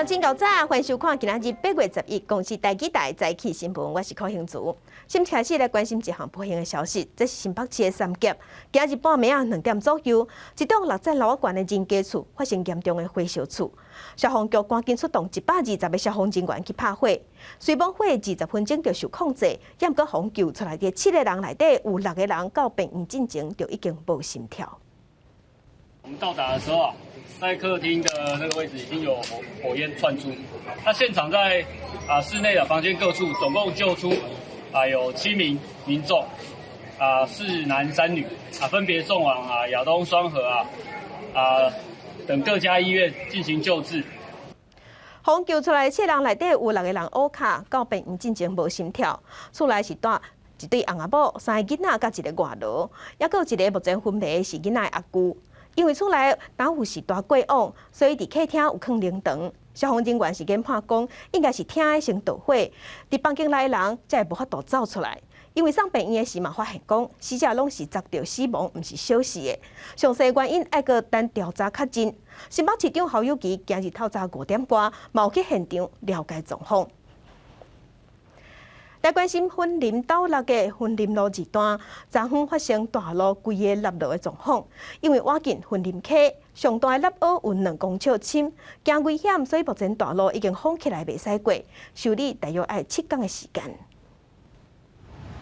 鄉親𠢕早，歡迎收看今仔日8月11公視台語台早起新聞，我是柯興祖。先開始來關心一項不幸的消息，這是新北市的三峽，今日半暝仔2點左右，一棟六層樓仔懸的人家厝發生嚴重的火燒厝，消防局趕緊出動120個消防人員去拍火，雖罔火20分鐘就受控制，猶閣予救出來的七個人內底有六個人到病院進前就已經無心跳。我們到達的時候啊，在客廳的那個位置已經有火焰竄出。那現場在室內的房間各處，總共救出有七名民眾，四男三女，分別送往亞東雙和等各家醫院進行救治。予救出來七人內底有六個人烏跤，到病院進前無心跳。厝內是住一對翁仔某、三个囡仔佮一个外勞，猶閣有一个目前昏迷是囡仔的阿舅。因為厝內當有是大過往，所以佇客廳有囥靈堂。消防人員是研判講，應該是廳先著火，佇房間內的人才會無法度走出來。因為送病院的時嘛發現講，死者攏是鑿著死亡，毋是燒死的。詳細原因愛閣等調查確認。新北市長侯友宜今日透早5點外，嘛有去現場了解狀況。來關心雲林斗六的雲林路二段，昨昏發生大路規个凹落的狀況。因為倚近雲林溪，上大的凹凹有2公尺深，驚危險，所以目前大路已經封起來，袂使過，修理大約愛7工的時間。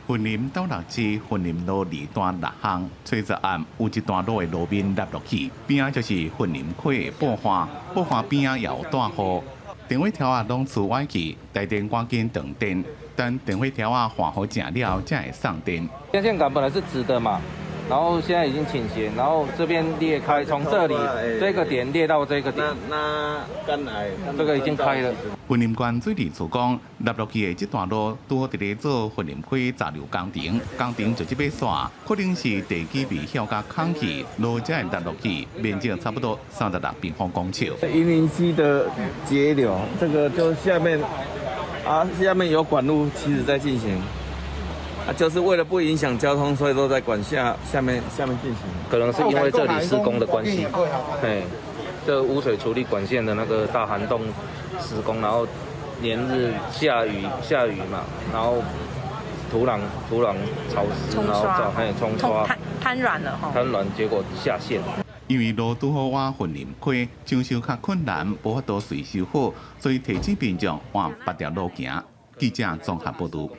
雲林斗六市雲林路二段六巷，初十暗有一段路的路面凹落去，邊仔就是雲林溪的布花，布花邊仔也有大雨，電火柱仔攏跙歪去，台電趕緊斷電。等電火柱仔換好正了，才會送電。電線桿本來是直的嘛，然後現在已經傾斜，然後這邊裂開，從這裡這個點裂到這個點，那這個已經開了。雲林縣水利署講，凹落去的這段路拄好佇咧做雲林溪閘流工程，工程就這欲煞，可能是地基未曉共囥起，路才會凹落去，面積差不多36平方公尺。雲林溪的截流，這個就下面。下面有管路，其實在進行，就是為了不影響交通，所以都在管下面進行。可能是因為這裡施工的關係，對，這污水處理管線的那個大涵洞施工，然後連日下雨嘛，然後土壤潮濕，然後造還有沖刷，癱軟了哈，癱軟，結果下陷。因為路拄好倚雲林溪，搶修較困難，無法度隨修好，所以提醒民眾換別條路行。記者綜合報導。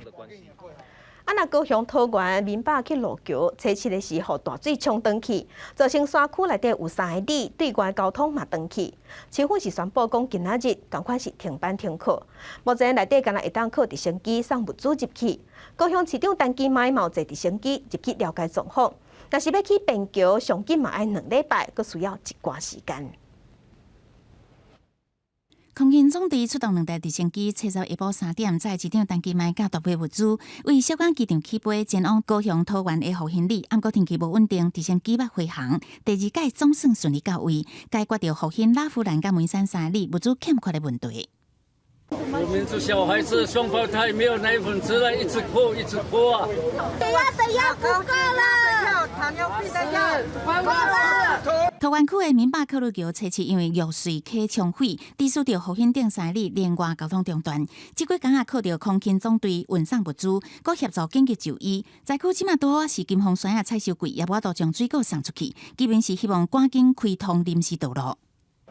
啊，若高雄桃園民百去路橋，初七的時予大水沖斷去，造成山區內底有3里對外交通嘛斷去。市府是宣布講，今仔日仝款是停班停課。目前內底敢若會當靠直升機送物資入去。高雄市長陳其邁嘛坐直升機入去了解狀況。若是欲去便橋，上緊嘛愛2禮拜，閣需要一寡時間。空勤總隊出動兩台直升機，初十下晡3點，載市長陳其邁佮大批物資，為小港機場起飛，前往高雄桃園的復興里。毋過天氣無穩定，直升機欲飛航，第二擺總算順利到位，解決著復興拉弗蘭佮梅山3里物資欠缺的問題。我們是小孩子，雙胞胎沒有奶粉吃了，一直哭，一直哭啊！等下，等下，不夠了，糖尿病的藥夠了。桃園區的民百客路橋初七因為玉穗溪沖毀，致使著復興頂3里連外交通中斷。這幾工仔靠著空勤總隊運送物資，閣協助緊急就醫。災區這馬拄好是金鳳山仔採收季，也無法度將水果送出去。居民是希望趕緊開通臨時道路。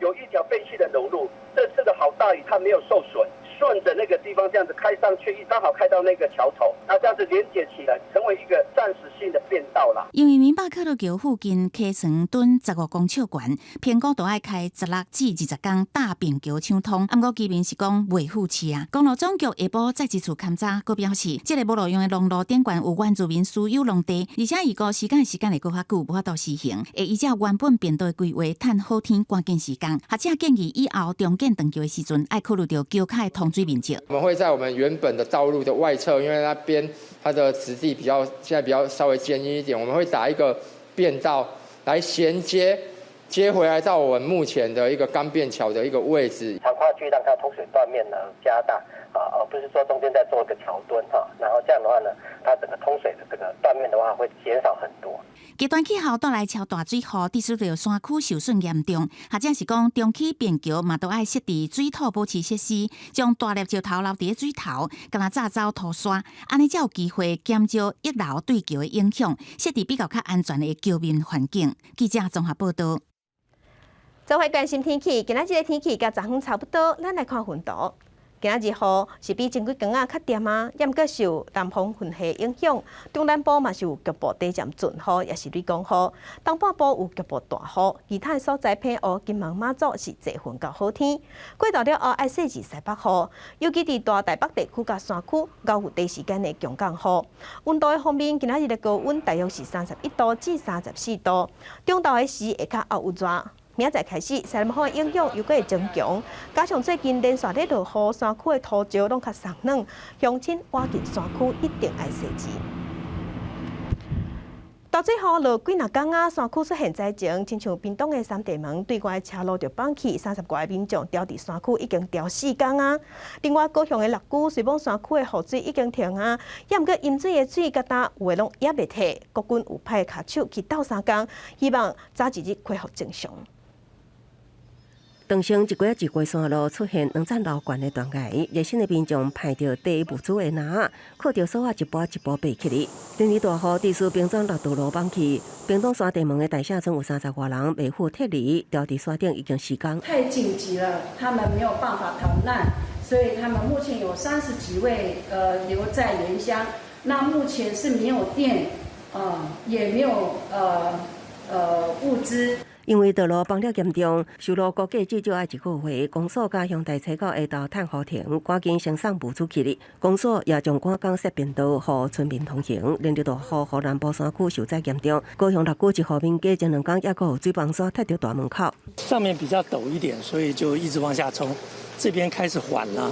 有一條廢棄的農路，這次的好大雨，它沒有受損。順着那個地方這樣子開上去，剛好開到那個橋頭，那這樣子連接起來，成為一個暫時性的便道啦。因為民百客路橋附近溪床躉15公尺懸，評估都愛開16至20工搭便橋搶通。毋過居民是講袂赴車啊。公路總局下晡再一次勘查，閣表示這个無路用的農路頂懸有原住民私有農地，而且預估時間會閣較久，無法度施行，會依照原本便道的規劃，趁好天趕緊施工。學者建議以後重建斷橋的時陣，愛考慮著橋跤的通水面積。我們會在我們原本的道路的外側，因為那邊它的質地比較現在比較稍微堅硬一點，我們會打一個便道來銜接，接回來到我們目前的一個鋼便橋的一個位置。長跨距讓它通水斷面呢加大啊，而不是說中間再做一個橋墩哈，然後這樣的話呢，它整個通水的這個斷面的話會減少很多。極端氣候帶來超大水雨，致使著山區受損嚴重。學者是講，中墘便橋嘛都愛設置水土保持設施，將大粒石頭留佇水頭，敢若炸走土沙，按呢才有機會減少溢流對橋的影響，設置比較較安全的橋面環境。記者綜合報道。做伙關心天氣，今仔日的天氣佮昨昏差不多，咱來看雲圖。今仔日雨是比前幾工仔較恬啊，猶閣受南方雲系影響，中南部嘛是有局部短暫陣雨，抑是雷公雨。東半部有局部大雨，其他的所在澎湖、金門、馬祖是濟雲到好天。過晝了後愛細緻西北雨，尤其佇大台北地區佮山區，較有短時間的強降雨。溫度的方面，今仔日的高溫大約是31度至34度，中晝的時會較猶熱。明仔載開始，西南風的影響又閣會增強，加上最近連續咧落雨，山區的土石攏較鬆軟，鄉親倚近山區一定愛細緻。大水雨落幾若工啊，山區出現災情，親像屏東的三地門對外車路就崩去，30外个民眾牢佇山區已經牢4工啊。另外，高雄的六龜瑞昴山區的雨水已經停啊，猶毋過飲水的水佮焦有的攏猶袂退，國軍有派跤手去鬥相共，希望早一日恢復正常。長生一過一過山路出現兩層樓懸的斷崖，熱心的民眾派著提物資的籃仔，靠著索仔一步一步爬起來。連日大雨，致使屏東六道路崩去，屏東山地門的大社村有30外人袂赴撤離，牢佇山頂已經4工。太緊急了，他們沒有辦法逃難，所以他們目前有30幾位留在原鄉。那目前是沒有電，也沒有物資。因為道路崩裂嚴重，修路估計至少愛一個月。公所佮鄉代採購下晝趁雨停，趕緊先送物資去哩。公所也將趕工設便道，予村民通行。連日大雨，予南部山區受災嚴重。高雄六龜一戶民家前2工猶閣有水崩沙啜著大門口。上面比較陡一點，所以就一直往下衝。這邊開始緩了，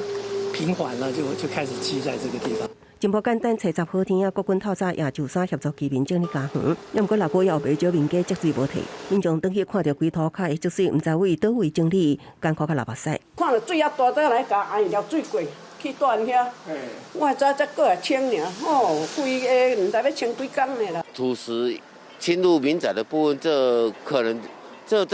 平緩了，就開始積在這個地方。真無簡單，揣十好天仔，國軍透早也上山協助居民整理家園。猶毋過六龜也有袂少民家積水無退，民眾轉去看著規塗跤的積水，毋知為佗位整理，艱苦甲流目屎。看著水遐大，才來共阿條水過去斷遐，我才才過來清爾，吼，規个毋知欲清幾工的啦。土石侵入民宅的部分，這可能這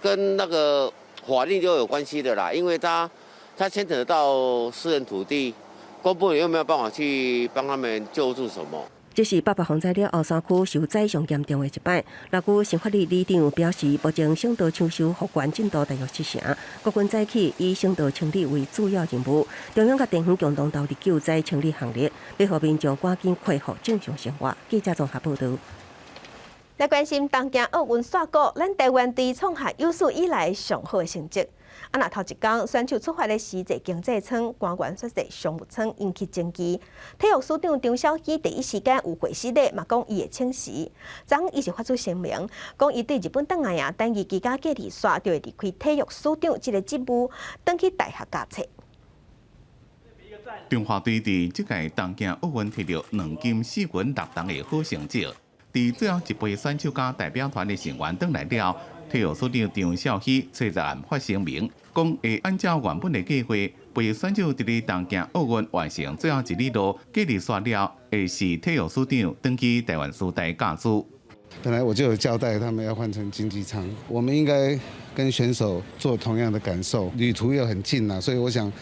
跟那個法律就有關係的啦，因為它牽扯到私人土地。公部門又沒有辦法去幫他們救助什麼？這是八八風災了後山區受災上嚴重的一擺。六龜新發里里長表示，目前省道搶修復原進度大約七成。國軍早起以省道清理為主要任務，中央佮地方共同投入救災清理行列，欲予民眾趕緊恢復正常生活。記者綜合報道。來關心東京奧運煞鼓，咱台灣隊創下有史以來上好的成績。啊，若頭一工選手出發的時坐經濟艙，官員卻坐商務艙，引起爭議。體育署長張小希第一時間有回釋咧，嘛講伊會請辭。昨昏伊是發出聲明，講伊對日本轉來啊，等於居家隔離煞，就會離開體育署長這個職務，轉去大學教冊。中華隊佇這屆東京奧運摕著兩金四銀六銅的好成績，佇最後一批選手佮代表團的成員轉來了，體育署長張肇熙昨暗發聲明，講會按照原本的計劃，陪選手佇咧東京奧運完成最後一里路，隔離煞了，會辭體育署長，轉去台灣師大教書。本來我就有交代，他們要換成經濟艙，我們應該跟選手做同樣的感受，旅途又很近啦，所以我想，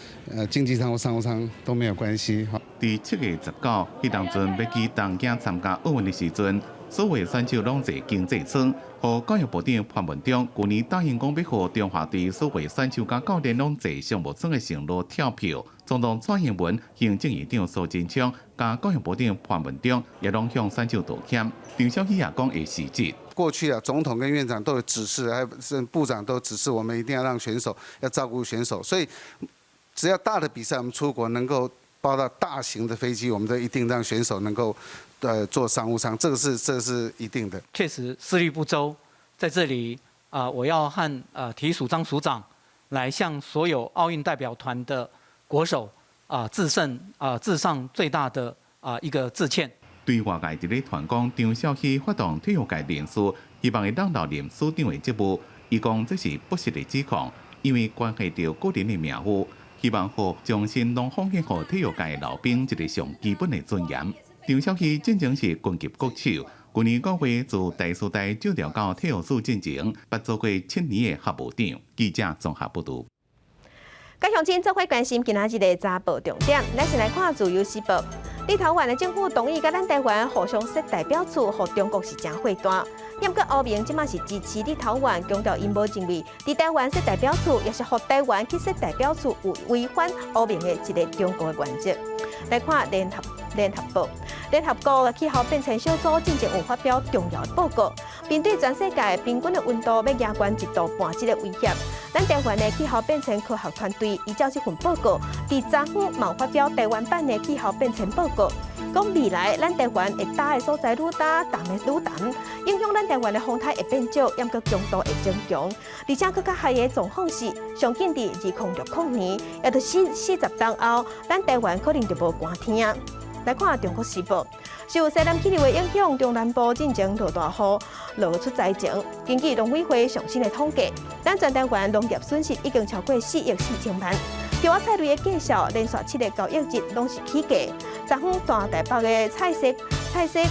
經濟艙或商務艙都沒有關係。佇7月19，彼當陣欲去東京參加奧運的時陣，所有選手攏坐經濟艙。予教育部長潘文忠舊年答應講欲予中華隊所有選手佮教練攏坐商務艙的承諾跳票。總統蔡英文、行政院長蘇貞昌佮教育部長潘文忠也攏向選手道歉。張肇熙也講會辭職。過去啊，總統跟院長都有指示，還有部長都指示我們一定要讓選手要照顧選手，所以只要大的比賽，我們出國能夠包到大型的飛機，我們都一定讓選手能夠坐商務艙，這個是一定的。確實思慮不周，在這裡啊，我要和體育署張署長來向所有奧運代表團的國手啊致勝啊致上最大的啊一個致歉。對外界佇咧傳講張肇熙發動體育界人士，希望會當留任署長的職務，伊講這是不實的指控，因為關係著個人的名譽，希望予重新攏奉獻予體育界老兵一個上基本的尊嚴。張肇熙進前是拳擊國手，舊年5月自台師大就調到體育署進前，捌做過7年的學務長。記者綜合報導。各鄉親做伙關心今仔日的早報重點，咱先來看《自由時報》。立陶宛的政府同意佮咱台灣互相設代表處，予中國是誠火大。毋過歐盟這馬是支持立陶宛，強調𪜶無認為佇台灣設代表處，抑是予台灣去設代表處有違反歐盟的一個中國的原則。來看聯合報，聯合國氣候變遷小組進前有發表重要的報告，面對全世界平均的溫度欲加懸1.5度這个威脅，咱台灣的氣候變遷科學團隊依照這份報告，佇昨昏嘛發表台灣版的氣候變遷報告，講未來咱台灣會焦的所在愈焦，凍的愈凍，影響咱台灣的風颱會變少，猶閣強度會增強，而且閣較害的狀況是，上緊佇2060年，也就是40冬後，咱台灣可能就無寒天啊。來看《中國時報》，受西南氣流的影響，中南部進前落大雨，落出災情。根據農委會上新的統計，咱全台灣農業損失已經超過4億4千萬。蕎仔菜類的價數連續7個交易日攏是起價。昨昏大台北的菜色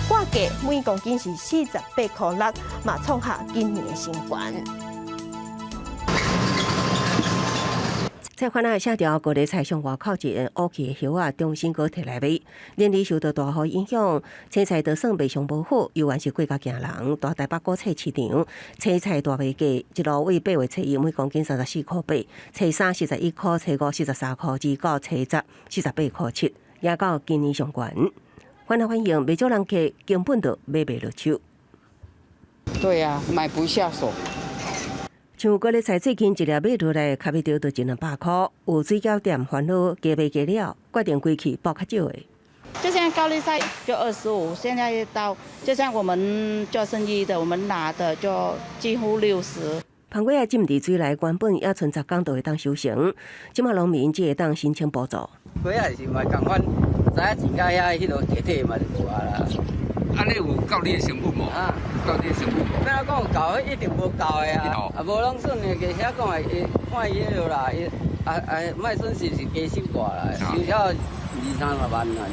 掛價每公斤是48.6塊，嘛創下今年的新高。菜販仔寫條高麗菜上外口一個烏氣的葉仔重新閣提來賣。連日受到大雨影響，青菜都算賣上無好，猶原是貴甲驚人。大台北果菜市場青菜大賣價，一路為8月初1每公斤34.8塊，初三41塊，初五43.2塊，到初十48.7塊，也到今年上懸。販仔反映，袂少人客根本就買袂落手。對啊，買不下手。像高麗菜最近一粒買落來，差不多就一兩百箍。有水餃店煩惱加賣加了，決定關去補較少的。就像高麗菜就25，現在到就像我們做生意的，我們拿的就幾乎60。番瓜仔浸佇水內，原本猶賰10工就會當收成，這馬農民只會當申請補助。瓜仔是嘛仝款，知影錢到遐彼落提提嘛就無啊啦。按呢有夠你的成本無？啊，夠你的成本無？欲講夠，一定無夠的啊！啊，無攏算的，遐講的，伊看伊彼落啦，伊啊啊，莫損失是加收掛啦，收了二三十萬啦。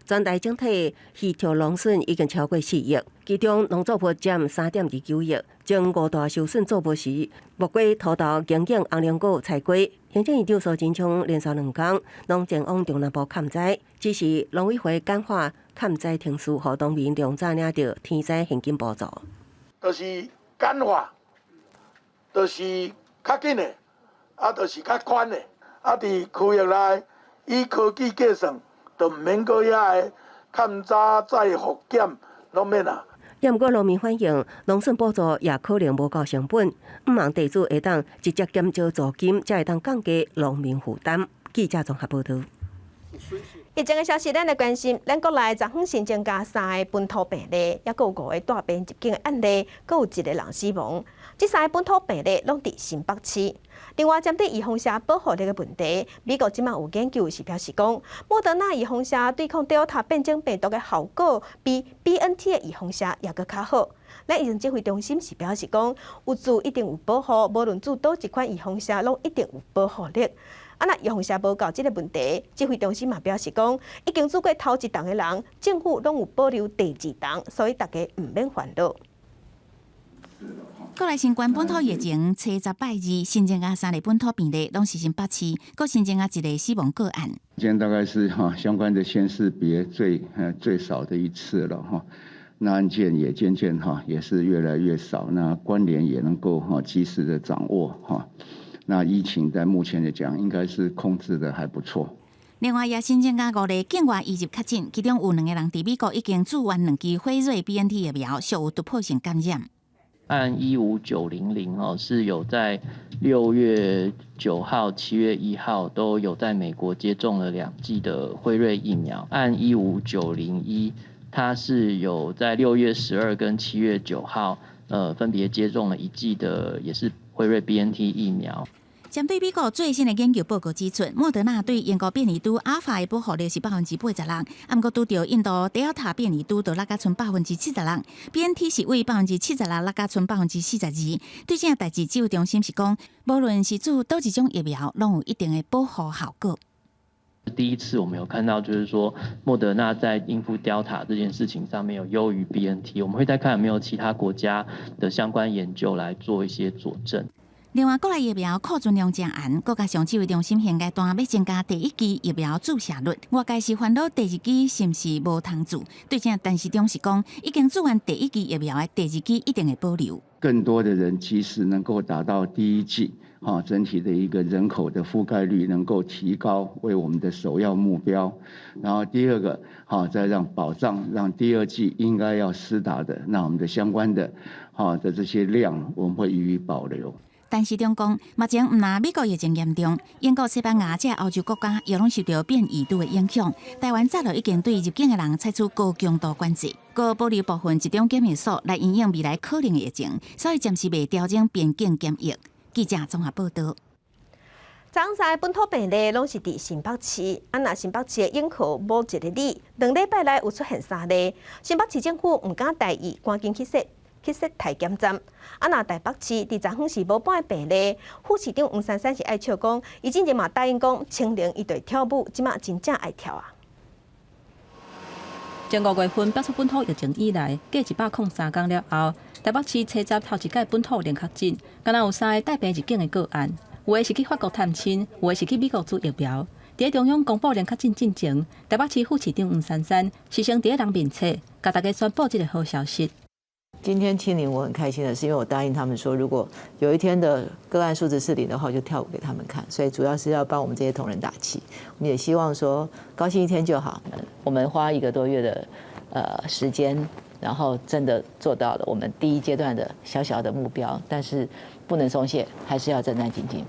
全台整體魚塭農損已經超過4億，其中農作物佔3.29億。前五大受損作物是木瓜、土豆、龍眼、紅龍果、菜瓜。行政院長蘇貞昌連續兩工攏前往中南部勘災，指示農委會簡化勘災程序，予農民量早領著天災現金補助。就是簡化，就是較緊的，啊，就是較寬的，啊，佇區域內以科技計算，就毋免閣遐个勘查再復檢，攏免啊。猶毋過農民反映，農損補助也可能無夠成本，毋望地主會當直接減少租金，才會當降低農民負擔。記者綜合報導。疫情的消息，咱來關心。咱國內昨昏新增加三个本土病例，猶閣有五个帶病入境的案例，閣有一个人死亡。這三个本土病例攏佇新北市。另外，針對預防射保護力的問題，美國這馬有研究是表示講，莫德納預防射對抗 Delta 變種病毒的效果，比 BNT 的預防射猶閣較好。咱疫情指揮中心是表示講，有注一定有保護，無論注佗一款預防射，攏一定有保護力。啊，若預防射無夠這个問題，指揮中心嘛表示講，已經注過頭一筒的人，政府攏有保留第二筒，所以大家毋免煩惱。國內新冠本土疫情初十拜二新增加三例本土病例，攏是新北市，閣新增加一个死亡個案。今天大概是哈相關的縣市別最少的一次了哈，那案件也漸漸哈也是越來越少，那關聯也能夠哈及時的掌握哈，那疫情在目前來講應該是控制的還不錯。另外，也新增加五例境外移入確診，其中有兩个人佇美國已經注完兩劑輝瑞 BNT 疫苗，屬有突破性感染。案15900哦，是有在6月9號、7月1號都有在美國接種了2劑的輝瑞疫苗。案15901，它是有在6月12跟7月9號，分別接種了1劑的，也是輝瑞 BNT 疫苗。針對美國最新的研究報告指出，莫德納對英國變異株阿爾法的保護力是86%，啊，毋過拄著印度德爾塔變異株就落甲賰76%，BNT 是為76%落甲賰42%。對這個代誌，指揮中心是講，無論是注佗一種疫苗，攏有一定的保護效果。第一次我們有看到，就是說莫德納在應付 Delta 這件事情上面有優於 BNT，我們會再看有沒有其他國家的相關研究來做一些佐證。另外，國內疫苗庫存量誠絚，國家上指揮中心現階段欲增加第一劑疫苗注射率，外界是煩惱第二劑是毋是無通注？對此，陳時中是講，已經注完第一劑疫苗的第二劑一定會保留。更多的人即使能夠達到第一劑，哈，整體的一個人口的覆蓋率能夠提高，為我們的首要目標。然後第二個，哈，再讓保障，讓第二劑應該要施打的，那我們的相關的，哈的這些量，我們會予以保留。陳時中講，目前毋但美國疫情嚴重，英國、西班牙這歐洲國家也攏受著變異株的影響。台灣早就已經對入境的人採取高強度管制，閣保留部分集中檢疫所來因應未來可能的疫情，所以暫時未調整邊境檢疫。記者綜合報道。昨昏本土病例攏是佇新北市，啊，若新北市的永和某一个里，2禮拜內有出現三例，新北市政府毋敢大意，趕緊去設篩檢站。啊，若台北市佇昨昏是無半个病例，副市長黃珊珊是愛笑講，伊之前嘛答應講清零伊就會跳舞，這馬真正愛跳啊。從5月份爆出本土疫情以來，過103天了後，台北市初十頭一擺本土零確診，敢若有三个帶病入境的個案，有的是去法國探親，有的是去美國注疫苗。佇中央公布零確診進前，台北市副市長黃珊珊是先佇人面冊，共大家宣布這个好消息。今天清零，我很開心的是，因為我答應他們說，如果有一天的個案數字是零的話，我就跳舞給他們看。所以主要是要幫我們這些同仁打氣。我們也希望說，高興一天就好。我們花一個多月的時間，然後真的做到了我們第一階段的小小的目標，但是不能鬆懈，還是要戰戰兢兢。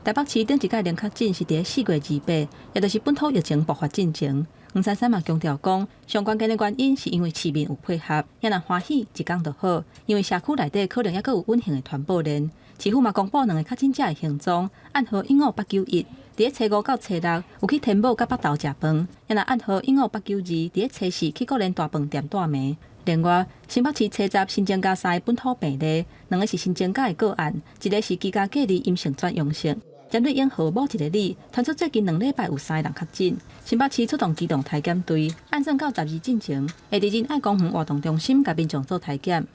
台北市頂一擺零確診是佇4月28，也就是本土疫情爆發進前。黃珊珊嘛強調講，上關鍵的原因是因為市民有配合，也若歡喜一工就好，因為社區內底可能猶閣有隱形的傳播鏈。市府嘛公布兩个確診者的行蹤，案號15891，佇咧初五到初六有去天母佮北投食飯，也若案號15892，佇咧初四去國聯大飯店蹛暝。另外，新北市初十新增加三个本土病例，兩个是新增加的個案，一个是居家隔離陰性轉陽性。針對永和某一个里，傳出最近2禮拜有三个人確診，新北市出動機動篩檢隊，按算到12進前，會佇仁愛公園活動中心共民眾做篩檢。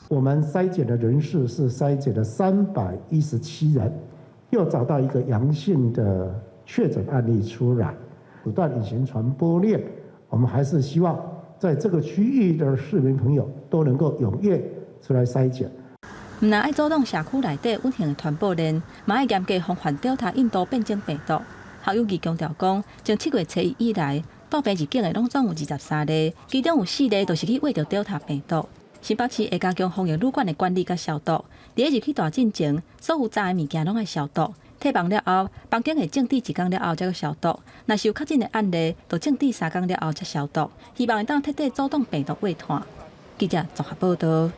我們篩檢的人數是篩檢了317人，又找到一個陽性的確診案例出來，阻斷隱形傳播鏈。我們還是希望在這個區域的市民朋友都能夠踴躍出來篩檢。毋但愛阻擋社區內底隱形的傳播鏈，嘛愛嚴格防範 Delta 印度變種病毒。侯友宜強調講，從7月初一以來，帶病入境的攏總有23例，其中有四例都是去穢著 Delta 病毒。新北市會加強防疫旅館的管理佮消毒，佇咧入去大進前，所有炸的物件攏愛消毒。退房了後，房間會靜置一工了後才閣消毒。若是有確診的案例，就靜置3工了後才消毒。希望會當徹底阻擋病毒擴散。記者綜合報道。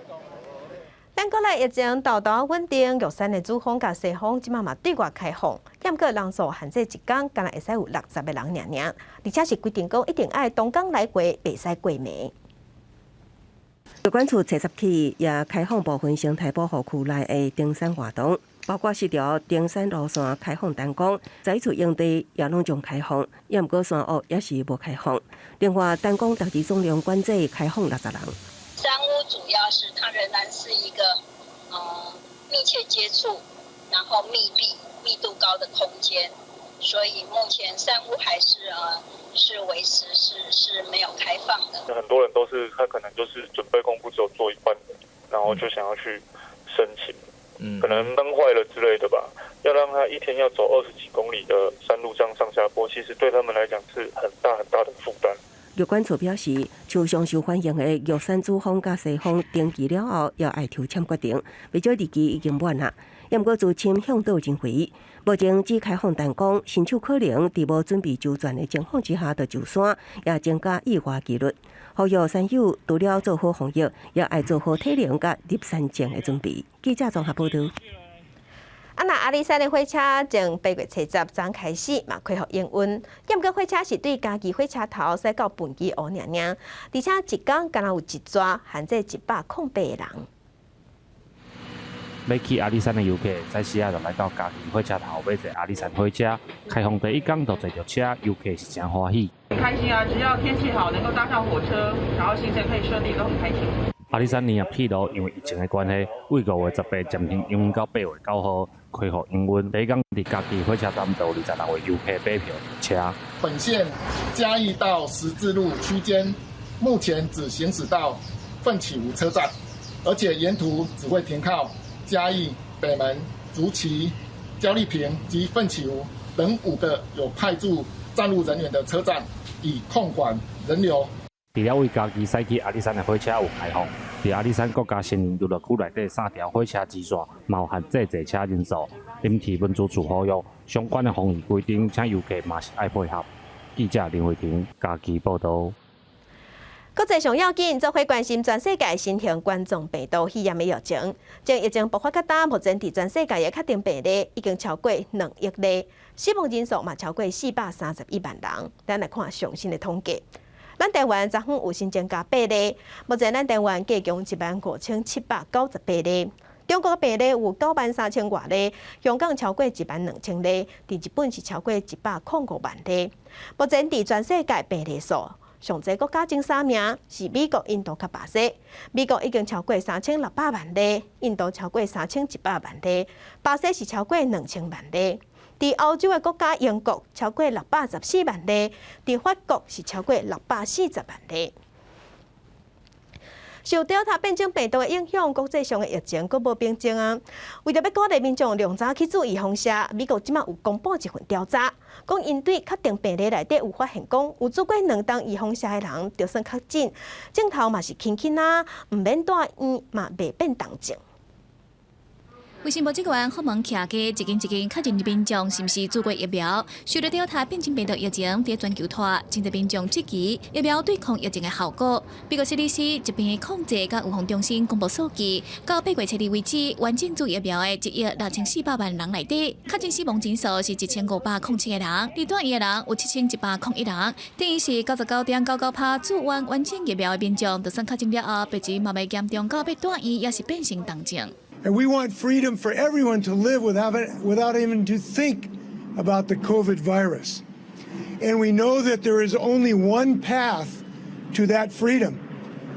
咱國內疫情沓沓穩定，玉山的主峰佮西峰這馬嘛對外開放，毋過人數限制一工，干焦會使有60個人爾爾，而且是規定講一定愛當工來回，袂使過暝。疾管處初十起也開放部分生態保護區內的登山活動，包括四條登山路線開放單工，十一處營地也攏總開放，也毋過山屋也是無開放。另外，單工逐日總量管制開放60人。山屋主要是它仍然是一個密切接觸，然後密閉、密度高的空間，所以目前山屋還是維持是沒有開放的。很多人都是他可能就是準備功夫只有做一半，然後就想要去申請，可能燈壞了之類的吧，要讓他一天要走20幾公里的山路這樣上下坡，其實對他們來講是很大很大的負擔。疾管處表示，像上受歡迎的玉山主峰佮西峰登記了後，要愛抽籤決定，袂少日期已經滿啦。也毋過資深嚮導認為，目前只開放單工，新手可能佇無準備周全的情況之下就上山，也增加意外機率。呼籲山友除了做好防疫，也愛做好體能佮入山前的準備。記者綜合報道。啊，若阿里山的火車從8月初十昨開始嘛恢復營運，毋過火車是對嘉義火車頭駛到歕基湖爾爾，而且一工干焦有一逝限制108個人。欲去阿里山的遊客，早時仔就來到嘉義火車頭欲坐阿里山火車。開放第一工就坐著車，遊客是誠歡喜。很開心啊！只要天氣好，能夠搭上火車，然後行程可以順利，都很開心。阿里山聯合鐵路因為疫情的關係，為5月18暫停營運到8月9號，恢復營運。第一工佇嘉義火車站就有26位遊客買票坐車。本線嘉義到十字路區間，目前只行駛到奮起湖車站，而且沿途只會停靠嘉義、北門、竹崎、交力坪及奮起湖等五個有派駐站務人員的車站，以控管人流。除了為嘉義駛去阿里山的火車有開放，佇阿里山國家森林遊樂區內底三條火車支線，嘛有限制坐車人數。臨時文資處呼籲相關的防疫規定，請遊客嘛是愛配合。記者林慧婷嘉義報導。國際上要緊，做伙關心全世界新型冠狀病毒肺炎的疫情。從疫情爆發到今，目前佇全世界的確診病例已經超過2億例，死亡人數嘛超過431萬人。咱來看上新的統計。咱台灣昨昏有新增加八例，目前咱台灣計共15,798例。中國病例有93,000外例，香港超過12,000例，佇日本是超過105萬例。目前佇全世界病例數上濟國家前三名是美國、印度佮巴西。美國已經超過3600萬例，印度超過3100萬例，巴西是超過2000萬例。佇歐洲的國家英國超過614萬例，佇法國是超過640萬例。受 Delta 變種病毒的影響，國際上的疫情閣無平靜啊！為著欲鼓勵民眾量早去注預防射，美國這馬有公布一份調查，講𪜶對確定病例內底有發現講，有注過兩針預防射的人，就算確診，症頭嘛是輕輕啊，毋免蹛院嘛袂變重症。衛生部職員訪問徛家，一間一間確認民眾是毋是注過疫苗。受著 Delta 變種病毒疫情佇全球拖，真濟民眾質疑疫苗對抗疫情的效果。美國 CDC 疾病控制佮預防中心公布數據，到8月7日為止，完整注疫苗的1億6400萬人內底，確診死亡人數是1507個人，佇蹛院的人有7101人，等於是99.99%注完完整疫苗的民眾，就算確診了後，病情嘛袂嚴重到欲蹛院，抑是變成重症。 And we want freedom for everyone to live without even to think about the COVID virus. And we know that there is only one path to that freedom,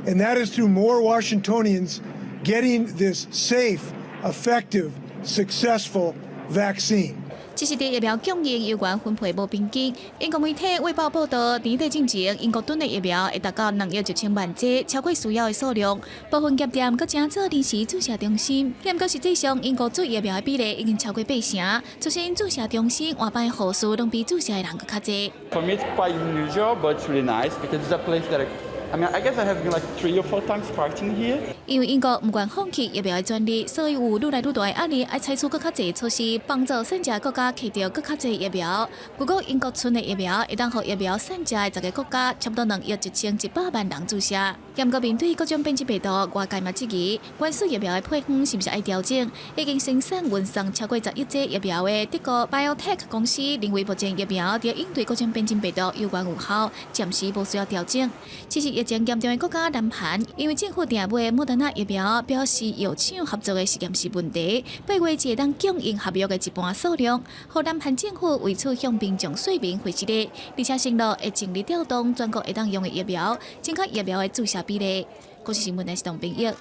and that is through more Washingtonians getting this safe, effective, successful vaccine. 這是佇疫苗供應猶原分配無平均。英國媒體《衛報》報導，年底進前，英國囤的疫苗會達到2億1千萬劑，超過需要的數量。部分業店閣成做臨時注射中心，不過實際上，英國注疫苗的比例已經超過八成。就算注射中心換班的護士攏比注射的人閣較濟。 For me, it's quite unusual, but it's really nice because it's a place that I mean, I guess I have been like three or four times partying here. 因為英國毋願放棄疫苗的權利，所以有愈來愈大的壓力，愛採取閣較濟措施，幫助散遮國家取著閣較濟疫苗。不過，英國賰的疫苗會當予疫苗散遮的十个國家，差不多2億1100萬人注射。毋過面對各種變種病毒，外界嘛質疑，原始疫苗的配方是毋是愛調整？已經生產運送超過10億劑疫苗的德國 BioNTech 公司認為，目前疫苗佇應對各種變種病毒猶原有效，暫時無需要調整。其實疫情嚴重的國家南韓，因為政府訂買莫德納疫苗，表示藥廠合作的實驗室問題，8月只會當供應合約的一半數量，予南韓政府為此向民眾說明回這個，而且承諾會盡力調動全國會當用的疫苗，增加疫苗的注射比例。國視新聞的是董編譯。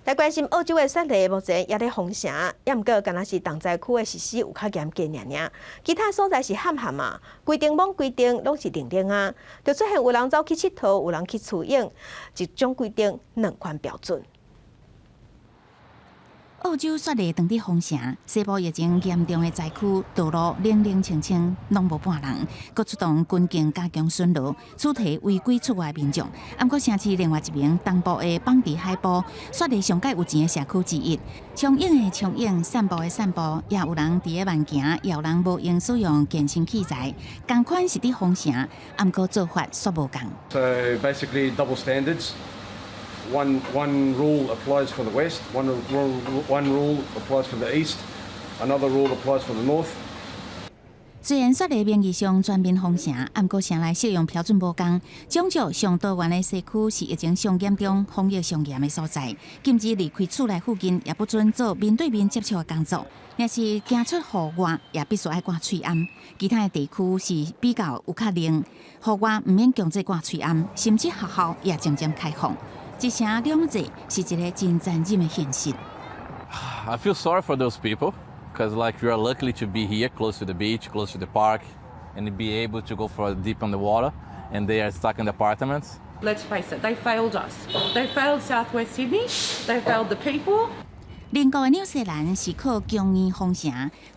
來關心澳洲的雪梨目前也咧封城，抑毋過敢若是重災區的實施有較嚴格爾爾，其他所在是冚冚啊，規定罔規定攏是冷冷啊，就出現有人走去𨑨迌，有人去出泳，一種規定兩款標準。澳洲雪梨當地封城，西部疫情嚴重的災區，道路冷冷清清，攏無半人，閣出動軍警加強巡邏，處罰違規出外民眾。毋過城市另外一邊東部的邦迪海埔，雪梨上蓋有錢的社區之一，暢泳的暢泳，散步的散步，也有人佇咧慢行，也有人無閒使用健身器材，仝款是佇封城，毋過做法煞無仝。 So basically double standards. One rule applies for the west, one rule applies for the east, another rule applies for the north. 雖然雪梨名義上全面封城，毋過城內適用標準無仝。種族上多元的社區是疫情上嚴重、防疫上嚴的所在，禁止離開厝內附近，也不准做面對面接觸的工作。若是行出戶外，也必須愛掛喙罨。其他的地區是比較有較靈，戶外毋免強制掛喙罨，甚至學校也漸漸開放。一城兩制是一個真殘忍的現實。 I feel sorry for those people because, like, we are lucky to be here, close to the beach, close to the park, and be able to go for a dip on the water, and they are stuck in the apartments. Let's face it, they failed us. They failed South West Sydney. They failed the people. 鄰國的紐西蘭是靠強硬封城、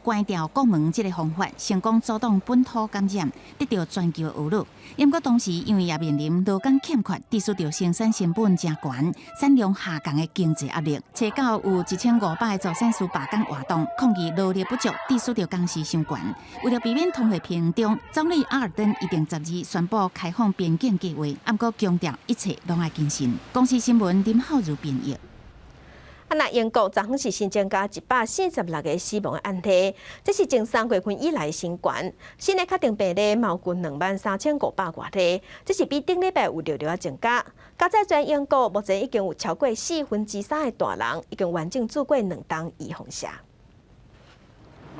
關掉國門這个方法，成功阻擋本土感染，得著全球的學樂。毋過同時，因為也面臨勞工欠缺、致使著生產成本誠懸、產量下降的經濟壓力。初九有1500个助產師罷工活動，抗議勞力不足，致使著工時傷懸。為了避免通貨膨脹，總理阿爾登一定12宣布開放邊境計劃，毋過強調一切攏愛謹慎。公視新聞林浩如編譯。啊，那英國昨昏是新增加146個死亡的案例，這是從3月份以來新懸。新的確診病例嘛有近23,500外例，這是比頂禮拜有略略仔增加。加載全英國目前已經有超過3/4的大人已經完整注過兩針預防射。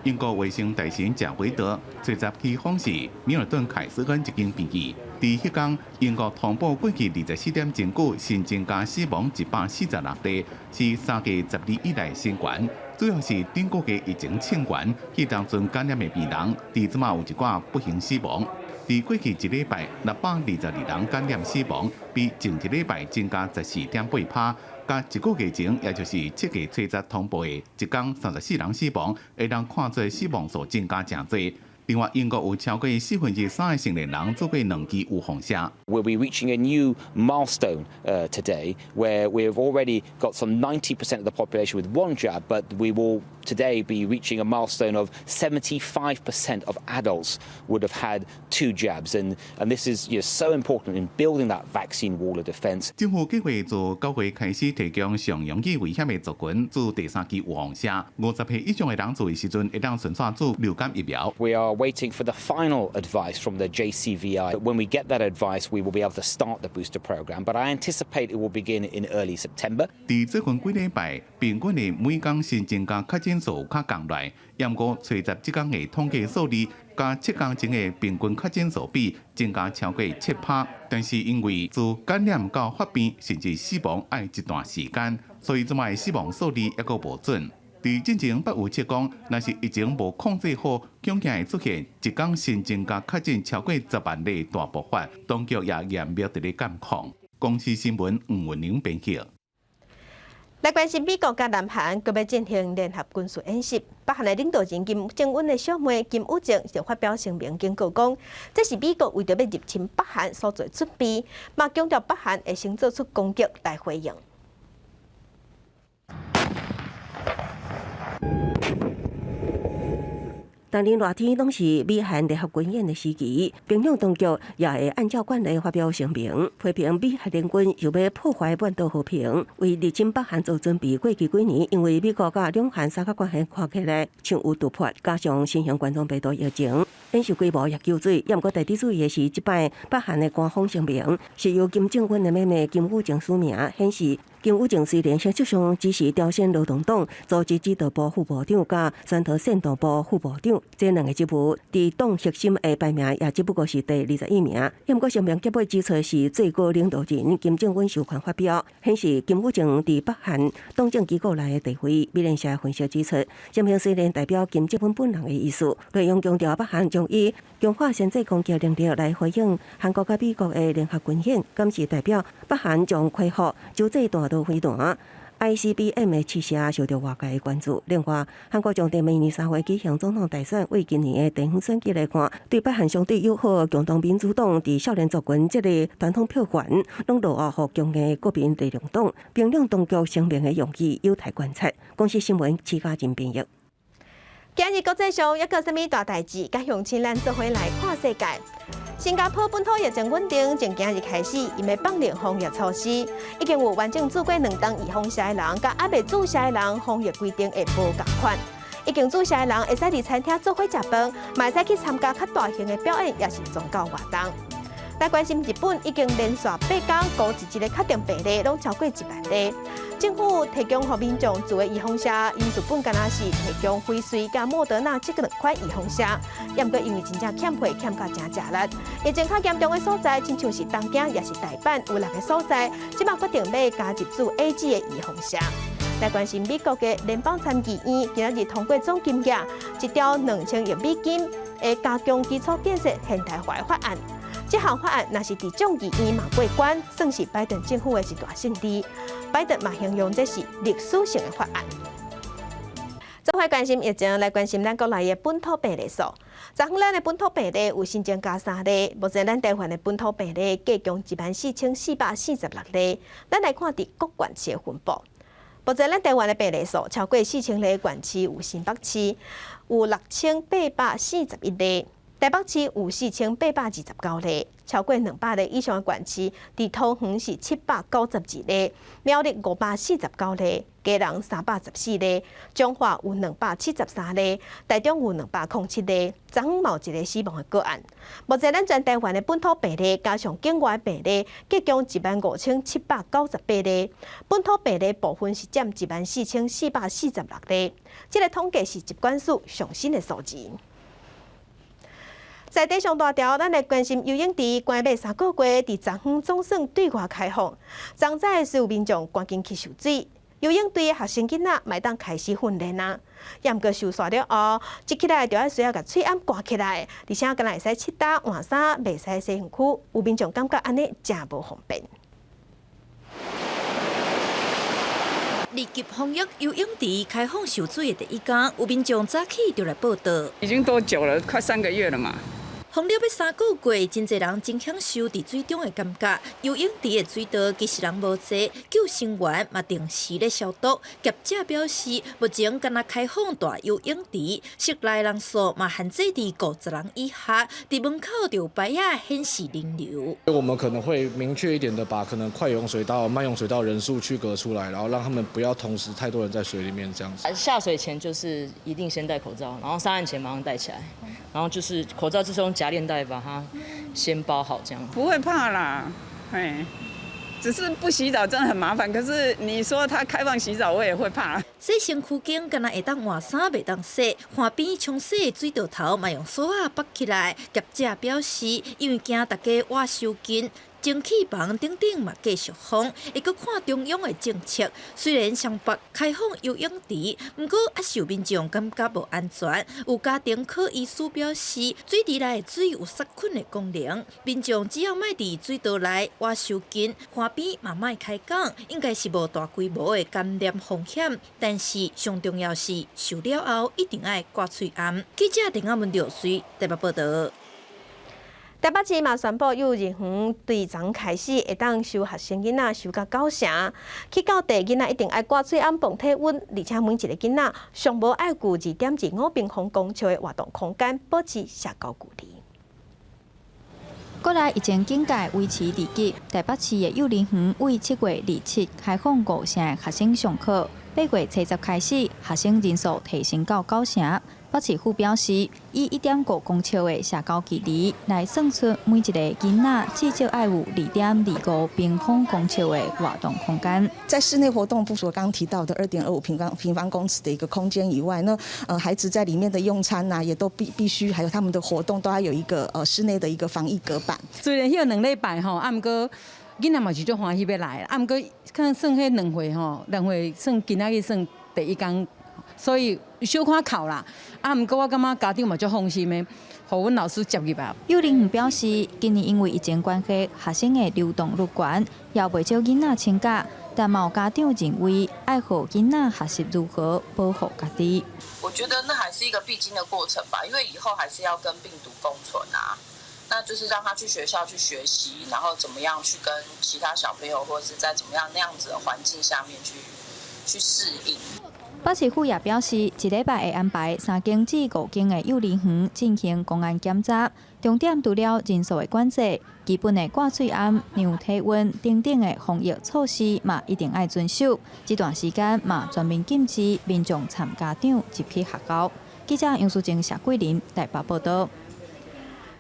英國衛生大臣賈維德初十去訪視米爾頓凱斯恩一間病院，佇彼工，英國通報過去24點鐘久新增加死亡146例，是3月12以來新懸。主要是頂個月疫情衝懸，彼當陣感染的病人，佇這馬有一寡不幸死亡。佇過去一禮拜，622人感染死亡，比前一禮拜增加14.8趴。佮一個月前，也就是7月初十通報的一工34人死亡，會當看做死亡數增加誠濟。另外，英國有超過3/4的成年人注過兩劑預防射。 We'll be reaching a new milestone today, where we've already got some 90% of the population with one jab, but we will today be reaching a milestone of 75% of adults would have had two jabs, and this is so important in building that vaccine wall of defence. 政府計劃自9月開始提供上容易危險的族群注第三劑預防射，50歲以上的人注的時陣會當順紲注流感疫苗。 We are waiting for the final advice from the JCVI. When we get that advice, we will be able to start the booster program, but I anticipate it will begin in early September. 佇最近幾禮拜，平均的每工新增加確診數較降落來，毋過初十這工的統計數字，佮7工前的平均確診數比增加超過7趴。但是因為自感染到發病甚至死亡愛一段時間，所以這擺死亡數字猶閣無準。佇進前捌有測講，若是疫情無控制好，恐驚會出現一工新增加確診超過10萬例大爆發，當局也嚴密佇咧監控。公視新聞吳文玲編輯。來關心美國佮南韓閣欲進行聯合軍事演習，北韓的領導人金正恩的小妹金與正就發表聲明警告講，這是美國為著欲入侵北韓所做準備，嘛強調北韓會先做出攻擊來回應。當年熱天攏是美韓聯合軍演的時期，平壤當局也會按照慣例發表聲明，批評美韓聯軍欲欲破壞半島和平，為入侵北韓做準備。過去幾年，因為美國佮兩韓三角關係看起來像有突破，加上新型冠狀病毒疫情，演習規模也縮水。毋過值得注意的是，這擺北韓的官方聲明是由金正恩的妹妹金與正署名，顯示金與正雖然形式上支持朝鮮勞動黨組織指導部副部長佮山頭戰鬥部副部長。這兩個職務佇黨核心的排名也只不過是第21名。毋過聲明結尾指出是最高領導人金正恩授權發表，顯示金與正佇北韓黨政機構內的地位。美聯社分析指出，聲明雖然代表金正恩本人的意思，內容強調北韓將以強化先制攻擊能力來回應韓國佮美國的聯合軍演，敢是代表北韓將恢復洲際彈道飛彈 ICBM 的試射受著外界的關注。另外，韓國將佇明年3月舉行總統大選，為今年的地方選舉來看，對北韓相對友好的共同民主黨佇少年族群這個傳統票源，攏落後予強硬的國民力量黨。平壤當局聲明的用意有待觀察。公視新聞徐家仁編譯。今日國際上猶閣有啥物大代誌？佮鄉親咱做伙來看世界。新加坡本土疫情穩定，從今日開始，𪜶欲放寬防疫措施，已經有完整注過兩針預防射的人，佮猶未注射的人，防疫規定會無仝款。已經注射的人會使佇餐廳做伙食飯，嘛會使去參加較大型的表演，抑是宗教活動。來關心日本已經連續8天孤一日的確診病例攏超過1萬例。政府提供予民眾做的預防射，𪜶日本敢若是提供輝瑞佮莫德納這兩款預防射，毋過因為真正欠貨欠甲誠食力，疫情較嚴重的所在，親像是東京抑是大阪有六个所在，這擺決定欲加入注 AZ 的預防射。來關心美國的聯邦參議院今仔日通過總金額一兆2000億美金的加強基礎建設現代化的法案。這項法案若是佇眾議院嘛過關，算是拜登政府的一大勝利。拜登嘛形容這是歷史性的法案。做伙關心疫情，來關心咱國內的本土病例數。昨昏咱的本土病例有新增加三例，目前咱台灣的本土病例計共14,446例。咱來看佇各縣市的分布。目前咱台灣的病例數超過4000例，縣市有新北市有6841例。台北市有4829例，超過200例以上的縣市，佇桃園是792例，苗栗549例，基隆314例，彰化有273例，台中有207例，昨昏嘛有一个死亡的個案。目前咱全台灣的本土病例加上境外病例，計共15,798例，本土病例部分是佔14,446例。這个統計是疾管署上新的數字。在地上大條，咱來關心游泳池關閉3個月，佇昨昏總算對外開放。昨早所有民眾趕緊去泅水，游泳隊的學生囡仔嘛會當開始訓練啊。也毋過泅煞了後，一起來就愛需要共喙罨掛起來，而且敢若會使拭焦換衫，袂使洗身軀。有民眾感覺按呢誠無方便。二級防疫游泳池開放泅水的第一工，有民眾早起就來報到。已經多久了？快3個月了嘛。封了欲3個月，真濟人真享受佇水中的感覺。游泳池的水道其實人無濟，救生員嘛定時咧消毒。業者表示，目前敢若開放大游泳池，室內人數嘛限制佇50人以下，佇門口就有牌仔顯示人流。我們可能會明確一點的把可能快泳水道、慢泳水道人數區隔出來，然後讓他們不要同時太多人在水裡面這樣子。下水前就是一定先戴口罩，然後上岸前馬上戴起來，然後就是口罩就是用夾鏈袋把它先包好，這樣。不會怕啦，嘿，只是不洗澡真的很麻煩。可是你說他開放洗澡，我也會怕。洗身軀間敢若會當換衫，袂當洗。岸邊沖洗的水道頭嘛用索仔縛起來。業者表示，因為驚大家倚傷近。蒸汽房等等嘛繼續封，會閣看中央的政策。雖然雙北開放游泳池，毋過猶是有民眾感覺無安全。有家庭科醫師表示，水池內的水有殺菌的功能，民眾只要莫佇水道內倚傷近，岸邊嘛莫開講，應該是無大規模的感染風險。但是上重要是泅了後一定愛掛喙罨。記者鄭阿文劉水台北報道。台北市嘛宣布幼兒園對昨開始會當收學生囡仔收到九成，去到地囡仔一定愛掛喙罨磅體溫，而且每一个囡仔上無愛具2.25平方公尺的活動空間，保持社交距離。國內疫情警戒維持二級，台北市的幼兒園為7月27開放五成的學生上課，8月70開始，學生人數提升到九成。北市府表示，以1.5公尺的社交距離來算出每一个囡仔至少愛有2.25平方公尺的活動空間。在室內活動，除了剛剛提到的2.25平方公尺的一個空間以外，那孩子在裡面的用餐呐，也都必須，還有他們的活動都要有一個室內的一個防疫隔板。雖然歇2禮拜吼，啊毋過囡仔嘛是足歡喜欲來，啊毋過可能算彼兩歲吼，2歲算今仔日算第一工。所以小可哭啦，啊，毋過我感覺家長嘛足放心的，予阮老師接入來。幼兒園表示，今年因為疫情關係，學生的流動率懸，也袂少囡仔請假，但嘛有家長認為，愛予囡仔學習如何保護家己。我覺得那還是一個必經的過程吧，因為以後還是要跟病毒共存啊。那就是讓他去學校去學習，然後怎麼樣去跟其他小朋友，或者是在怎麼樣那樣子的環境下面去適應。北市府也表示，一禮拜會安排3間至5間的幼兒園進行公安檢查，重點除了人數的管制、基本的掛喙罨、量體溫等等的防疫措施嘛，一定愛遵守。這段時間嘛，全面禁止民眾參家長入去學校。記者楊淑貞、謝桂林台北報道。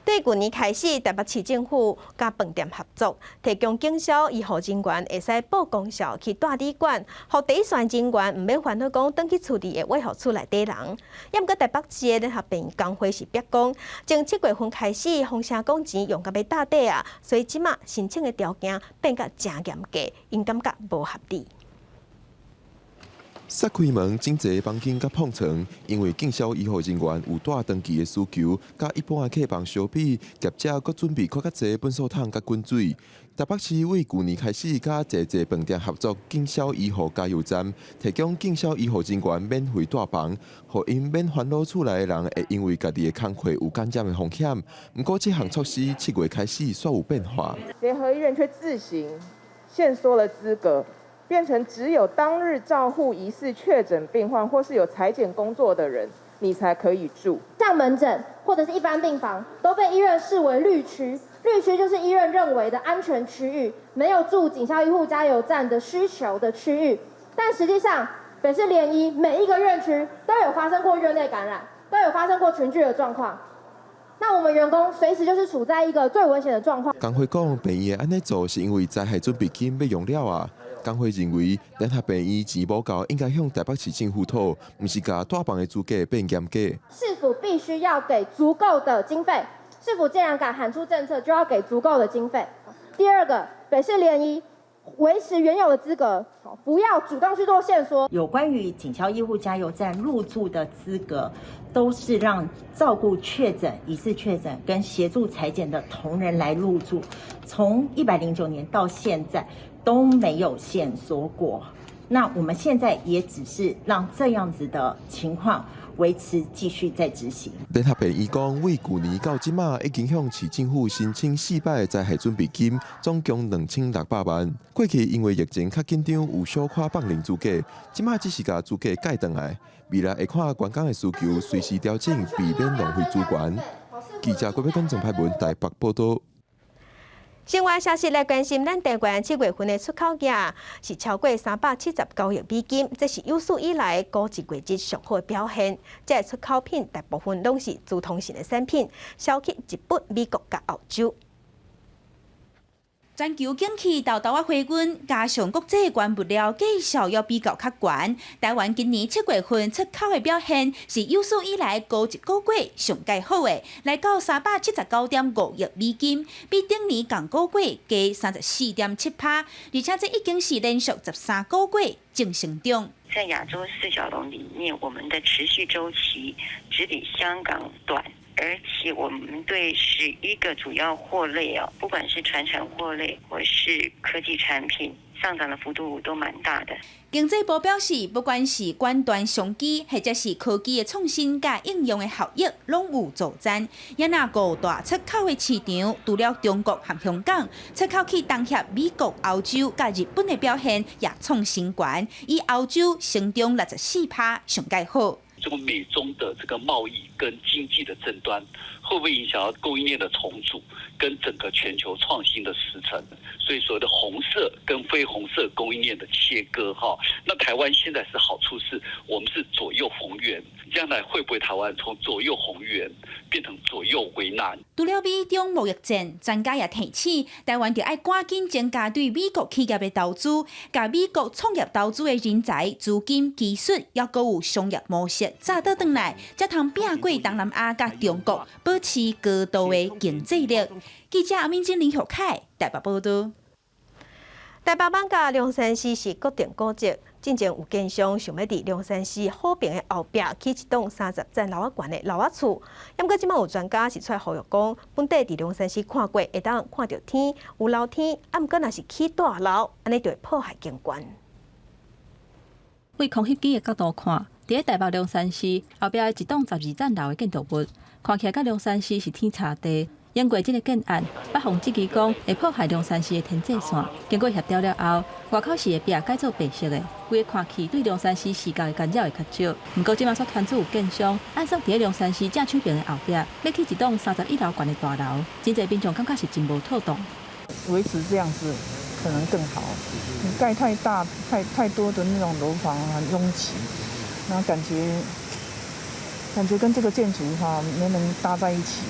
對舊年開始，台北市政府佮飯店合作，提供警消醫護人員會使報公數去蹛旅館，予第一線人員毋免煩惱講轉去厝裡會倚予厝內底人。猶毋過台北市的聯合病院工會是逼講，從7月份開始，風聲講錢用甲欲貼底啊，所以這馬申請的條件變甲誠嚴格，𪜶感覺無合理。摔開門，整齊房間佮鋪床，因為警消醫護人員有蹛長期的需求，佮一般的客房相比，業者閣準備較較濟糞掃桶佮滾水。台北市為舊年開始，佮濟濟飯店合作，警消醫護加油站，提供警消醫護人員免費蹛房，予𪜶免煩惱厝內的人會因為家己的工課有感染的風險。毋過這項措施7月開始煞有變化。聯合醫院卻自行限縮了資格。變成只有當日照護疑似確診病患或是有採檢工作的人，你才可以住。像門診或者是一般病房，都被醫院視為綠區。綠區就是醫院認為的安全區域，沒有駐警消醫護加油站的需求的區域。但實際上，北市聯醫每一個院區都有發生過院內感染，都有發生過群聚的狀況。那我們員工隨時就是處在一個最危險的狀況。工會講，病院會按呢做是因為災害準備金欲用了啊。工會認為，聯合病院錢無夠，應該向台北市政府討，毋是共蹛房的資格變嚴格。市府必須要給足夠的經費，市府既然敢喊出政策，就要給足夠的經費。第二個，北市聯醫維持原有的資格，不要主動去做限縮。有關於警消醫護加油站入住的資格，都是讓照顧確診、疑似確診跟協助採檢的同仁來入住。從109年到現在都沒有限縮過。那我們現在也只是讓這樣子的情況維持繼續在執行。聯合病院講，為舊年到這馬已經向市政府申請四擺災害準備金，總共2600萬。過去因為疫情較緊張，有小可放寬資格，這馬只是共資格改轉來。未來會看員工的需求，隨時調整，避免浪費資源。記者郭美君、鄭派文台北報道。新聞消息來關心，咱台灣7月份的出口額是超過379億美金，這是有史以來估一月日上好的表現。這個出口品大部分攏是資通訊的產品，銷去日本、美國佮歐洲。全球景氣沓沓仔回溫，加上國際原物料價數猶比較較懸，台灣今年7月份出口的表現是有史以來估一個月上蓋好的，來到379.5億美金，比頂年仝個月加34.7趴，而且這已經是連續13個月正成長。在亞洲四小龍裡面，我們的持續週期只比香港短。而且我們對11個主要貨類哦，不管是傳產貨類或是科技產品，上漲的幅度都蠻大的。經濟部表示，不管是遠端商機，或者是科技的創新佮應用的效益，攏有助增。也若五大出口的市場，除了中國和香港，出口去東協、美國、歐洲佮日本的表現也創新高，以歐洲成長64趴上蓋好。這個美中的這個貿易跟經濟的爭端，會不會影響到供應鏈的重組跟整個全球創新的時程？所以所謂的紅色跟非紅色供應鏈的切割，哈，那台灣現在是好處是，我們是左右逢源，將來會不會台灣從左右逢源變成左右為難？除了美中貿易戰，專家也提醒，台灣著愛趕緊增加對美國企業的投資，共美國創業投資的人才、資金、技術，猶閣有商業模式，紮倒轉來，才通拚過東南亞佮中國，保持高度的競爭力。記者阿敏晶、林學凱台北報道。台北艋舺龍山寺是國定古蹟，進前有建商想欲佇龍山寺好爿的後壁起一棟30層樓仔懸的樓仔厝，毋過這馬有專家是出來呼籲講，本地佇龍山寺看過會當看著天，有樓梯，啊毋過若是起大樓，按呢就會破壞景觀。對空翕機的角度看，佇咧台北龍山寺後壁的一棟12層樓的建築物，看起來佮龍山寺是天差地。因過這个建案，北方質疑講會破壞龍山寺的天際線。經過協調了後，外口寺的壁改做白色的，規个看去對龍山寺視覺的干擾會較少。毋過這馬煞傳出有建商按算佇咧龍山寺正手爿的後壁，欲起一棟31樓懸的大樓，真濟民眾感覺是真無妥當。維持這樣子可能更好。你蓋太大、太多的那種樓房很擁擠，那感覺跟這個建築哈沒能搭在一起。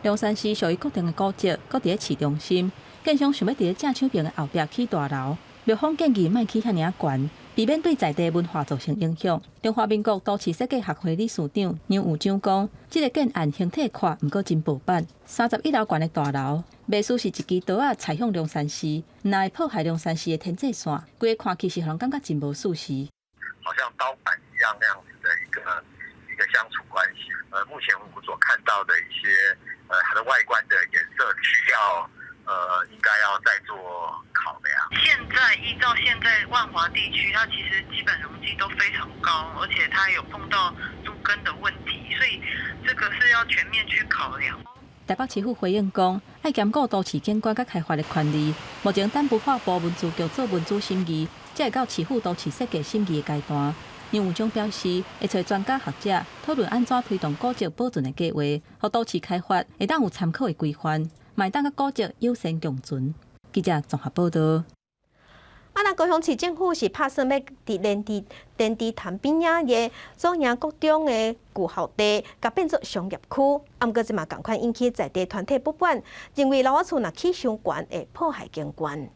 龍山寺屬於國定的古蹟，閣佇咧市中心，建商想欲佇咧正手爿的後壁起大樓，廟方建議莫起遐爾仔懸，避免對在地文化造成影響。中華民國都市設計學會理事長楊有章講，這个建案形體闊，毋過真薄板。31樓懸的大樓，袂輸是一支刀仔刺向龍山寺，若會破壞龍山寺的天際線，規个看去是予人感覺真無舒適。好像刀板一樣那樣子的一個相處關係。目前我所看到的一些，它的外觀的顏色需要，應該要再做考量。現在依照現在萬華地區，它其實基本容積都非常高，而且它有碰到都更的問題，所以這個是要全面去考量。台北市府回應講，愛兼顧都市景觀佮開發的權利。目前等文化部文資局做文資審議，才會到市府都市設計審議的階段。楊有章表示，會揣專家學者討論按怎推動古蹟保存的計劃，予都市開發會當有參考的規範，嘛會當佮古蹟友善共存。記者綜合報導。啊，那高雄市政府是拍算欲佇連池潭邊仔的左營國中的舊校地，共變做商業區。啊，毋過這嘛仝款引起在地團體不滿，認為樓仔厝若起傷懸會破壞景觀。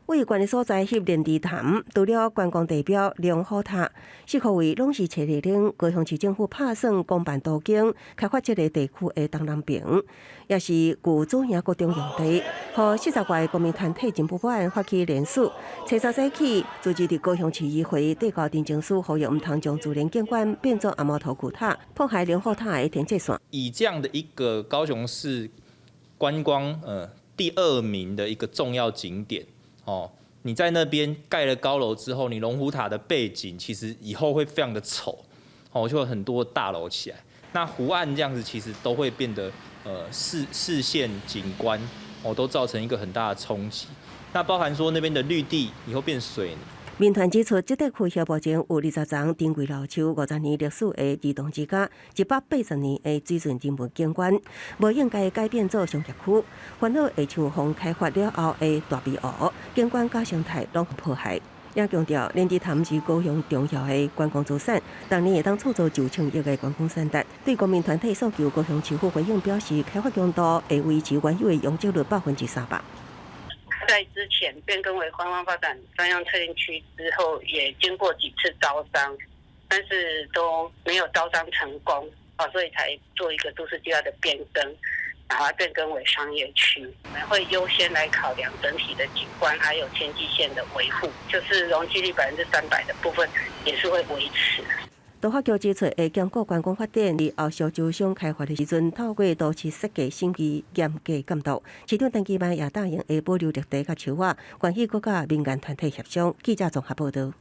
位懸的所在翕連池潭，除了觀光地標龍虎塔，四箍位攏是揣佇咧高雄市政府拍算公辦都更開發這个地區的東南爿，也是舊左營國中用地，予40外个公民團體真不滿發起聯署，初三早起，組織佇高雄市議會遞交陳情書，呼籲毋通將自然景觀變做阿貓頭舊塔，破壞龍虎塔的天際線。以這樣的一個高雄市觀光第二名的一個重要景點。哦，你在那邊蓋了高樓之後，你龍虎塔的背景其實以後會非常的醜，哦，就有很多大樓起來，那湖岸這樣子其實都會變得視線景觀，哦，都造成一個很大的衝擊。那包含說那邊的綠地以後變水泥。民團指出，這塊區域目前有20叢珍貴老樹、50年歷史的兒童之家、180年的水圳人文景觀，無應該改變做商業區，煩惱會像予開發了後的大埤湖，景觀佮生態攏破壞。也強調，連池潭是高雄重要的觀光資產，逐年會當創造9千億的觀光產值。對公民團體訴求，高雄市府回應表示，開發強度會維持原有的容積率300%。在之前變更為觀光發展專用特定區之後，也經過幾次招商，但是都沒有招商成功啊，所以才做一個都市計劃的變更，然後變更為商業區。我們會優先來考量整體的景觀，還有天際線的維護，就是容積率300%的部分也是會維持。都發局指出，會兼顧觀光發展，佇後續招商開發的時陣，透過都市設計審議嚴格監督。市長陳其邁也答應會保留綠地佮樹仔，關係閣佮民間團體協商。記者綜合報導。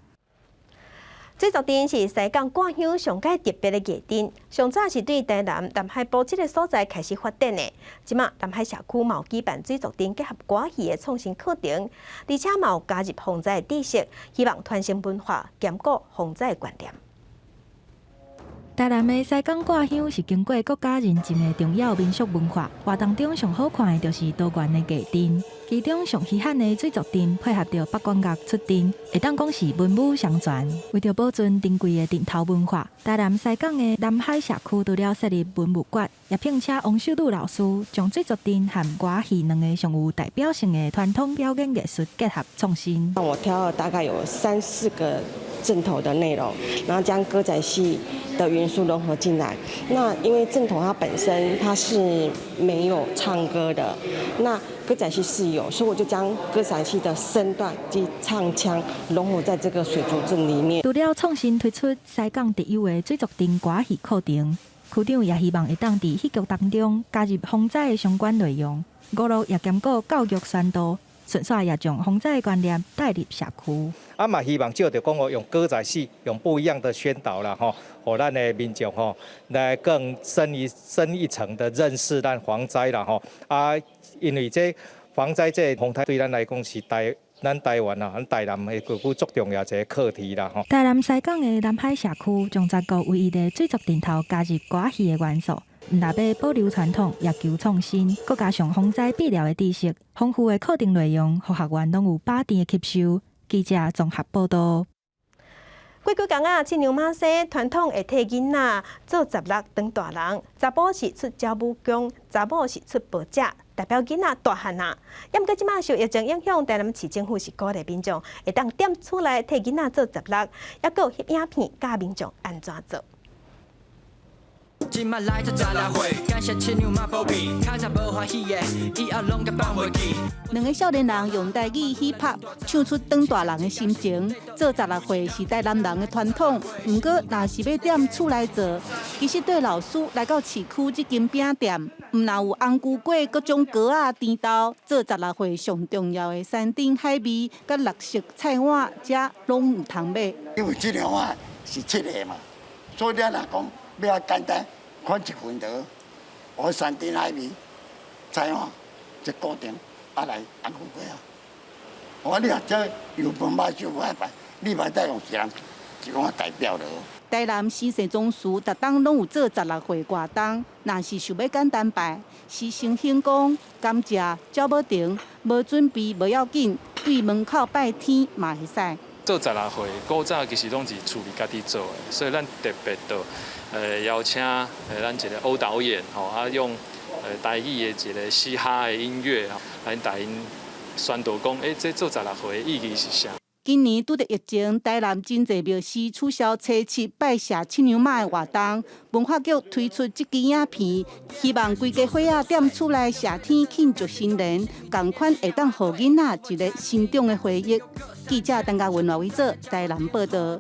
水族燈是西港掛香上蓋特別的藝燈，上早是對台南南海埔這个所在開始發展的。這馬南海社區嘛有舉辦水族燈結合歌戲的創新課程，而且嘛有加入防災的知識，希望傳承文化，兼顧防災觀念。台南的西港掛香是經過國家認證的重要民俗文化。活動中上好看的就是多元的藝燈，其中上稀罕的水族燈配合著北管樂出陣，會當講是文武雙全。為著保存珍貴的燈頭文化，台南西港的南海社區除了設立文物館，也聘請王秀女老師，將水族燈和歌戲兩个上有代表性的傳統表演藝術結合創新。我挑了大概有三四個陣頭的內容，然後將歌仔戲的元素融合進來。那因為陣頭它本身它是沒有唱歌的，那歌仔戲是有，所以我就將歌仔戲的身段及唱腔融合在這個水族陣裡面。除了創新推出西港特有的水族燈歌戲課程，區長也希望會當佇戲劇當中加入防災的相關內容，娛樂也兼顧教育宣導。順紲也將防災觀念帶入社區。啊嘛，希望藉著講哦，用歌仔戲，用不一樣的宣導啦，吼，予咱的民眾吼來更深一層的認識咱防災啦，吼。啊，因為這防災這個風颱對咱來講是咱台灣啊，咱台南的國區足重要一個課題啦，吼。台南西港的南海社區將全國唯一的水族陣頭加入歌仔戲的元素，毋但欲保留傳統，也求創新，閣加上防災必要的知識，豐富的課程內容，予學員攏有飽甜的吸收。記者綜合報道。過幾工啊，七娘媽生傳統會替囡仔做十六當大人，查埔是出鳥母公，查某是出婆姐，代表囡仔大漢啊。毋過這馬受疫情影響，台南市政府是鼓勵民眾會當踮厝內替囡仔做十六，抑閣有翕影片教民眾按怎做。這馬來做十六歲，感謝七娘媽保庇，較早無歡喜的，以後攏共放袂記。兩个少年人用台語 hip hop 唱出當大人的心情。做十六歲是台南人的傳統，毋過若是欲踮厝內做，其實對老師來到市區這間餅店，毋但有紅龜粿各種糕仔甜豆，做十六歲上重要的山珍海味，佮綠色菜碗，遮攏有通買。因為這兩碗是七个嘛，所以你若講欲較簡單，款一份就我山珍海味菜碗，這固定啊來紅龜粿啊。我你若這油飯肉燒歹辦，你嘛得用一人一碗代表了。台南新生總祠逐冬攏有做十六歲活動，若是想欲簡單拜，是先興講感謝鳥母亭，無準備無要緊，對門口拜天嘛會使。做十六歲古早其實攏是厝裡家己做的，所以咱特別就邀請咱一個歐導演吼，啊用台語的一個嘻哈的音樂來帶𪜶宣導講，這做十六歲的意義是啥？今年拄著疫情，台南真濟廟寺取消初七拜謝七娘媽的活動，文化局推出這支影片，希望規家伙仔踮厝內謝天慶祝新年，仝款會當予囡仔一個成長的回憶。記者陳嘉文、羅偉哲台南報道。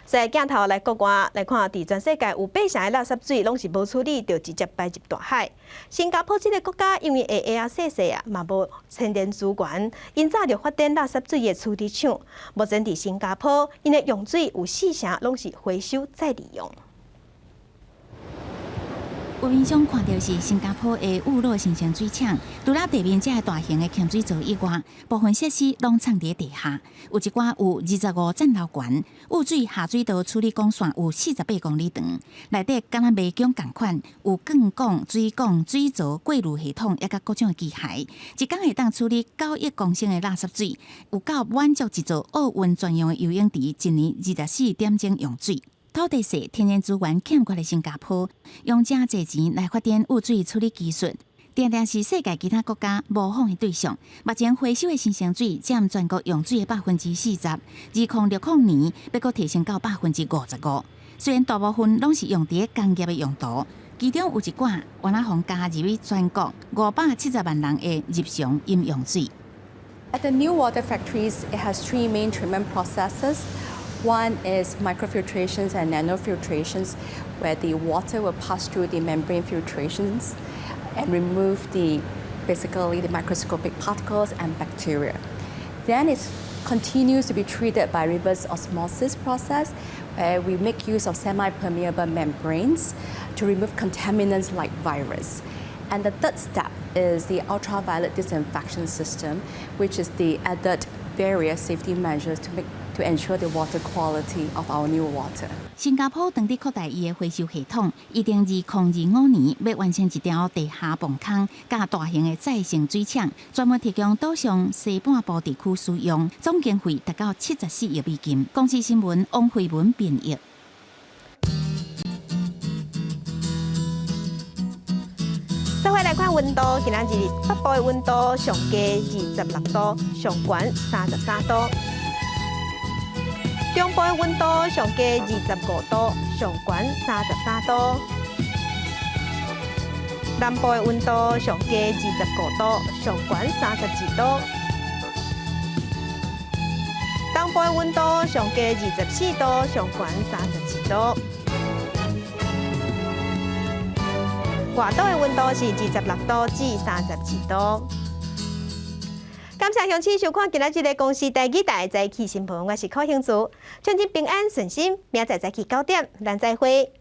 所以鏡頭來國外來看，佇全世界有八成的垃圾水攏是無處理，就直接排入大海。新加坡這个國家因為下下仔細細啊，嘛無天然資源，𪜶早就發展垃圾水的處理廠。目前佇新加坡，𪜶的用水有四成攏是回收再利用。畫面上看著是新加坡的勿洛新生水廠，除了地面這个大型的鹹水槽以外，部分設施攏藏佇地下。有一寡有25層樓懸，污水下水道處理管線有48公里長，內底敢若迷宮仝款，有鋼管、水管、水槽、過濾系統，抑佮各種的機械，一工會當處理9億公升的垃圾水，有夠滿足一座奧運專用的游泳池一年24點鐘用水。土地細、天然資源欠缺的新加坡，用誠濟錢來發展污水處理技術，定定是世界其他國家模仿的對象。目前回收的新生水佔全國用水的40%，2060年欲閣提升到55%。雖然大部分攏是用佇工業的用途，其中有一寡原來予加入去全國570萬人的日常飲用水。 At the new water factories, it has three main treatment processes. One is microfiltrations and nanofiltrations, where the water will pass through the membrane filtrations and remove the basically the microscopic particles and bacteria. Then it continues to be treated by reverse osmosis process, where we make use of semi-permeable membranes to remove contaminants like virus. And the third step is the ultraviolet disinfection system, which is the added various safety measures to ensure the water quality of our new water. 新加坡當地擴大伊的回收系統，預定2025年欲完成一條地下泵坑，佮大型的再生水廠，專門提供島上西半部地區使用，總經費達到74億美金。公視新聞王慧文編譯。再回來看溫度，今仔日北部的溫度上低26度，上懸33度。中部的溫度上低25度，上懸33度。南部的溫度上低25度，上懸32度。東部的溫度上低24度，上懸32度。外島的溫度是26度至32度。感謝鄉親收看今仔日的公視台語台早起新聞，我是柯興祖，祝恁平安順心，明仔載早起9點，咱再會。